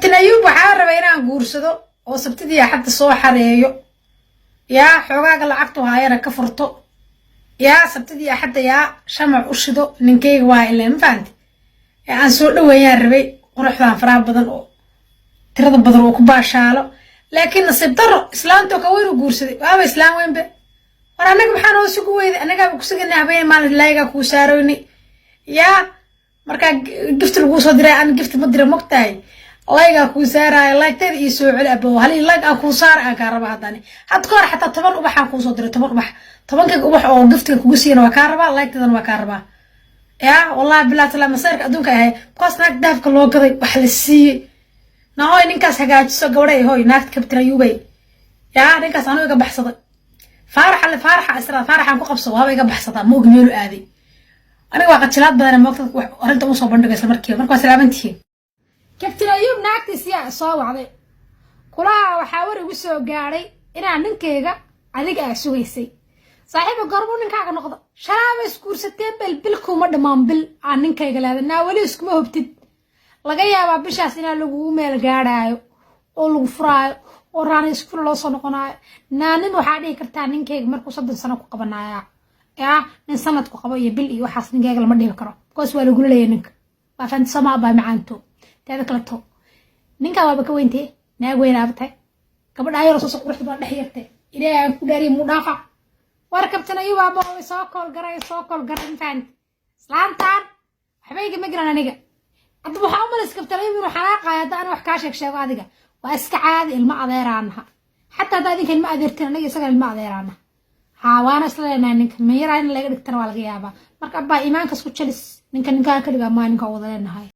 Kabtain Ayuub waxaa rabay inaan guursado oo Sabtidii Axadda soo xareeyo, yaa xoogaaga lacagtu haayana ka furto, yaa Sabtidii Axadda yaa shamac u shido. Ninkayga waa ileen, ma fahanti? Ee aan soo dhaweeyaan rabay quruxdan faraha badan oo tirada badan oo ku baashaalo, laakiin nasiib daro, islaantoo ka weyn uu guursaday. Waaba islaam weynbe. War annaga maxaa noo sugu weyday? Annagaaba kusugana habeen maalin, laayigaa kuu saaroynay. Yaa markaa gift laguu soo diray, aan gift ma dira, mogtahay? Like-gaa kuu saaraayo, like-teeda ii soo celi, abo. Hal like aan kuu saara aan kaa raba. Haddani had ka hor xataa 10 ubaxaan kuu soo diray, 10 ubax. Tobankayga ubax oo giftiga kugu siiyana waa kaa rabaa, like-teedana waa kaa rabaa. Yaa wallahi billahi taala, masayrka adduunka ahay kuwaas. Naag dahabka loo gaday, wax la siiyey nahoy, ninkaas hagaajiso gabadhay. Hoy, naagta Kabtin Ayuubay, yaa ninkaas anuu iga baxsaday. Faarax alle, Faaraxa isra, Faaraxaan ku qabso, waaba iga baxsadaa. Ma ogi meelu aaday. Aniga waa qajilaad badan, moogta? Wax arrinta uma soo bandhigo isla markiiba. Marka waa salaamantihiin. Kabtin Ayuub naagtiis yaa soo wacday kulaha. Waxaa war igu soo gaadhay inaan ninkayga adiga aa sugaysay. Saaxiiba, goormuu ninkaaga noqdo? Shalaaba isguursateen, bel bil kuuma dhammaan. Bil aan ninkayga leeda naa, weli iskuma hubtid. Laga yaabaa bishaas inaa lagugu meel gaadhaayo oo lagu furaayo oo raana iskuna loo soo noqonaayo. Naa nin waxaa dhihi kartaa ninkayga markuu 30 sano ku qabanaya. Yaa nin sanad ku qabo iyo bil iyo waxaas ninkayga lama dhihi karo, because waa lagula leeyahay ninka. Waa fahanti sooma, abaa macaanto? Teeda kaleto, ninkaa waaba ka weyntee, naag weynaaba tahay. Gabadha yaroo soo quruxda baa dhex yartay. Ilaahay aan ku dhaariye, muu dhaafa? War Kabtan Ayuub aabo, soo kool garay, soo kool garay. Mafahanti? Islaantan waxba igama garan aniga. Hadda waxaa u malaysa Kabtan Ayuub inuu xanaaqaayo hadda ana wax kaa sheeg sheego. Adiga waa iska caadi, ilmo adeeraanaha. Xataa haddaa idinka ilmo adeertin, aniga isaga ilmo adeeraanaha. Haa, waana isla leenahay. Ninka meyaraa in laga dhigtana waa laga yaabaa. Marka abbaa, iimaankas ku jalis. Ninka ninkaa ka dhigaa maa, ninka wada leenahay.